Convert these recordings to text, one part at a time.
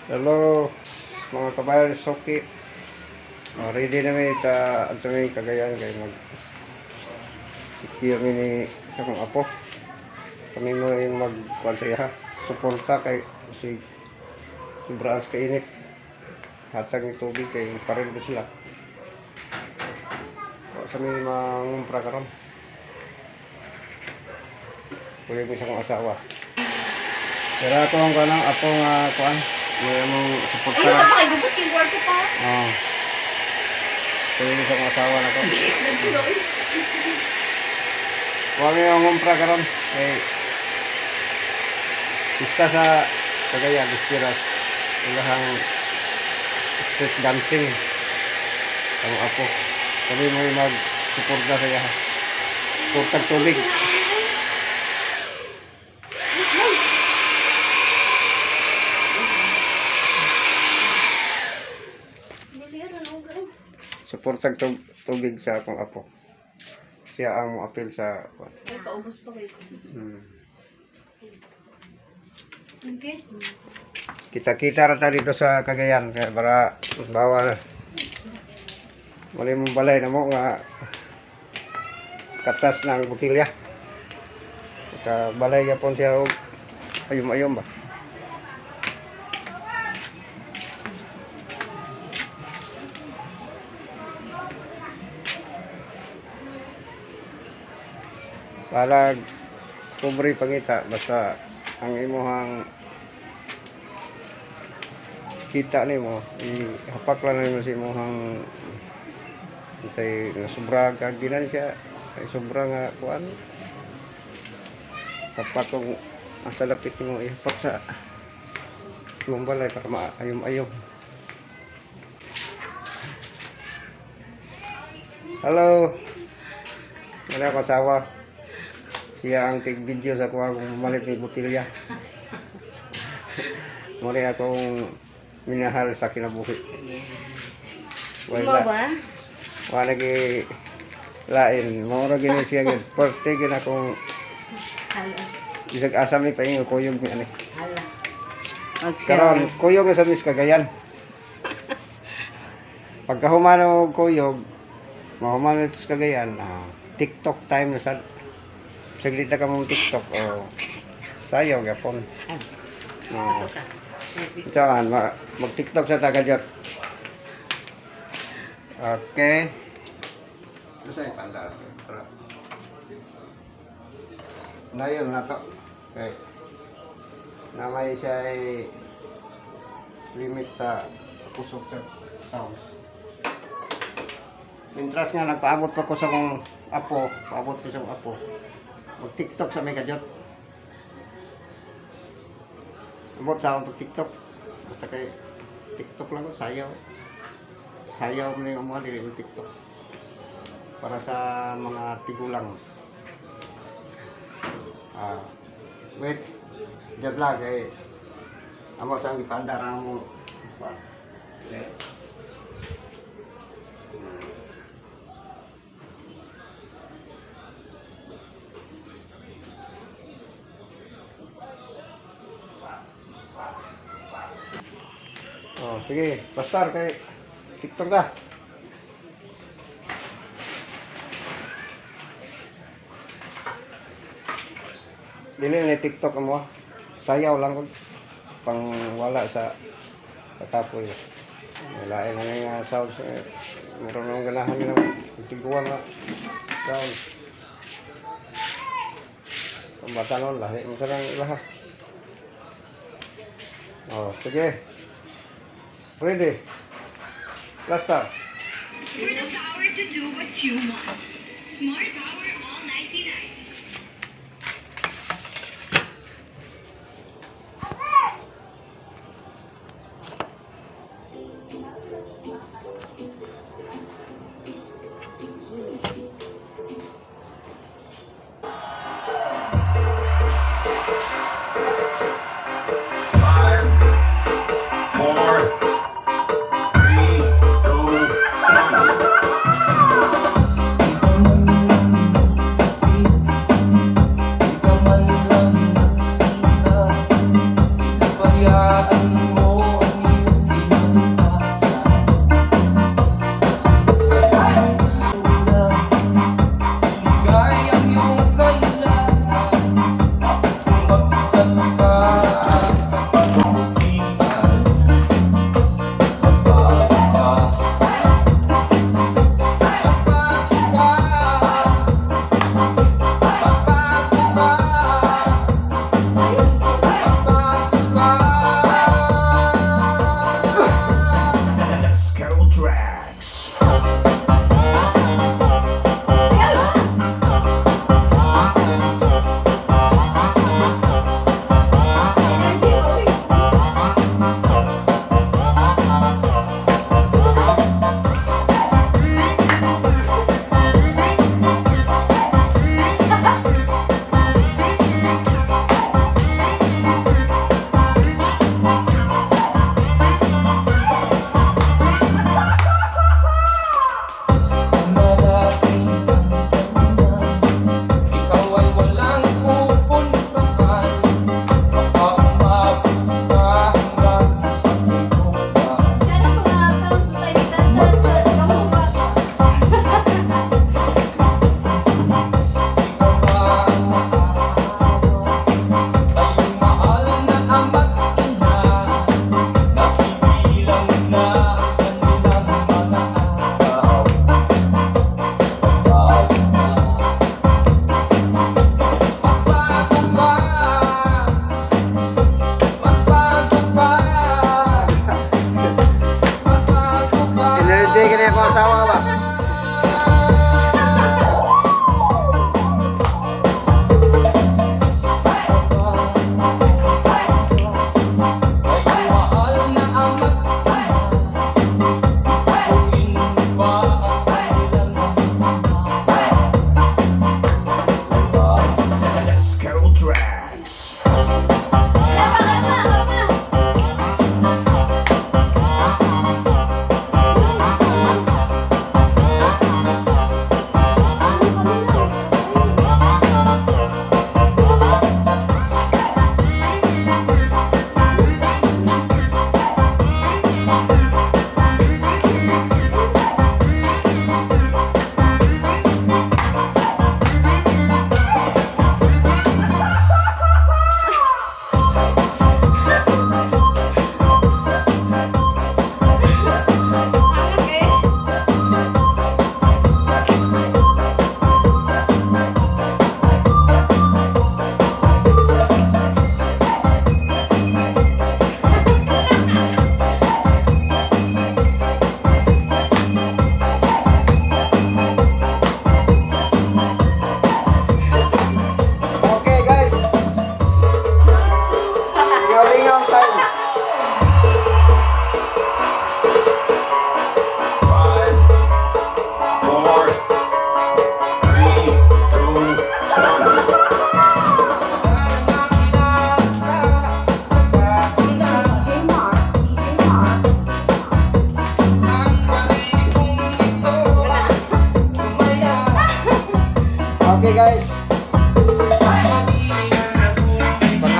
Hello, mga kabayan, Soki. Oh, ready na mi sa adto mi Cagayan kay mag secure mi ni sa akong apo. Kami mo yung mag kuan sa iya, suporta kay si sobrang kainit. Hatag ni tubig kay paril ba sila. Wa sa mi mangumpra karon. Kuya ko sa akong asawa. Pero ako ang kanang apo nga kuan, may among suporta. Ayun sa mga gubot yung kwarto pa. Oo. Kuya ko sa akong asawa na ko. Wa mi mangumpra karon kay pista sa Cagayan, Ispiras. Ilahang street dancing. Ang apo. Kami mo mag-suporta sa iya. Suportag tubig. Suportag tubig sa akong apo. Siya ang moapil sa Ay, paubos pa kayo. Okay. Kita-kita ra ta dito sa Cagayan kaya para bawa mali mong balay na mo nga katas ng botilya. Ka balay gyapon siya og ayom-ayom ba. Para pobre pangita basta ang imuhang kita nimo ihapak lang nimo sa imuhang say nga sobra ka ginansya ay sobra nga kuan kapak kung asa lapit nimo ihapak sa imong balay para maayom-ayom. Hello, wala ko asawa, siya ang tig video sa kuha kung mamalit ni botilya. Muli akong minahal sa kinabuhi. Mo Wala. ba? Wala gi lain. Mao ra gini siya gyud. Parte gid akong Hala. bisag asa mi paingon kuyog mi ani. Hala. Karon kuyog na sa mis Cagayan. Pagkahuman og kuyog, mahuman na sa Cagayan, TikTok time na sad. Saglit na ka mong TikTok o sayaw gyapon. No. Ito ka. Ito mag-TikTok sa tagadyot. Okay. Ito sa'yo, panda. Para. Ngayon na to. Okay. Na may siya ay limit sa kusog sa sounds. Mintras nga nagpaabot pa ko sa kong apo, paabot ko sa kong apo. Mag-TikTok sa may kadyot. Abot sa akong pag-TikTok. Basta kay TikTok lang ko, sayaw. Sayaw mo na yung mga dili mo TikTok. Para sa mga tigulang. Wait. Diyan lang kay amo sa gipandar ang mo. Okay. Oh, sige, pastar kay TikTok ta. Dili na TikTok mo. Sayaw lang ko pang wala sa katapoy. Wala na nga sound sa meron nang ganahan nila tiguan nga sound. Pambata nun, lahi mo sa lang ilaha. Oh, sige. Ready. Last time. For the power to do what you want. Smart Power All 99. Five, four, three, two, one.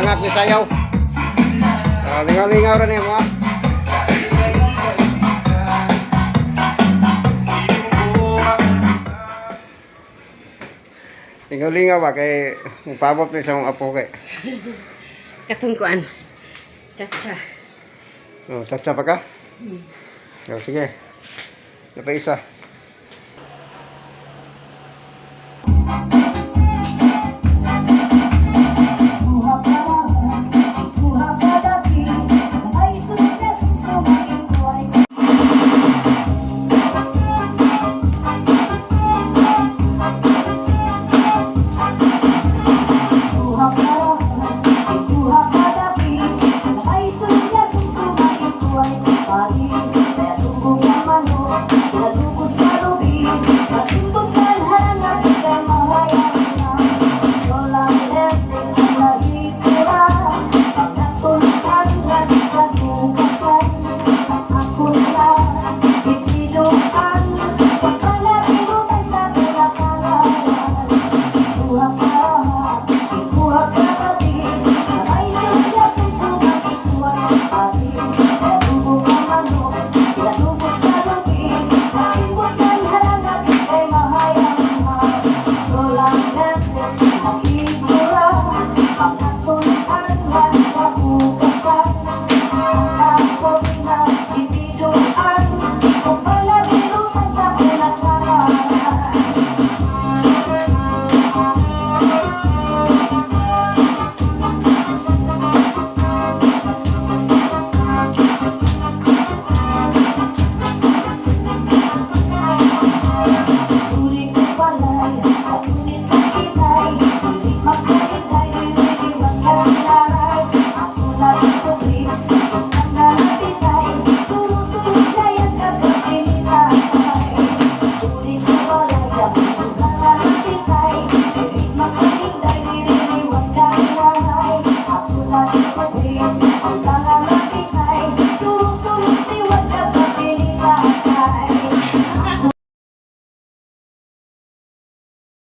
Nangak ni sayaw. Ah, lingaw-lingaw ra niya mo. Lingaw-lingaw ba kay mupabot ni sa mong apo kay. Katong kuan. Chacha. Oh, tsatsa pa ka? Oh, sige. Napay isa.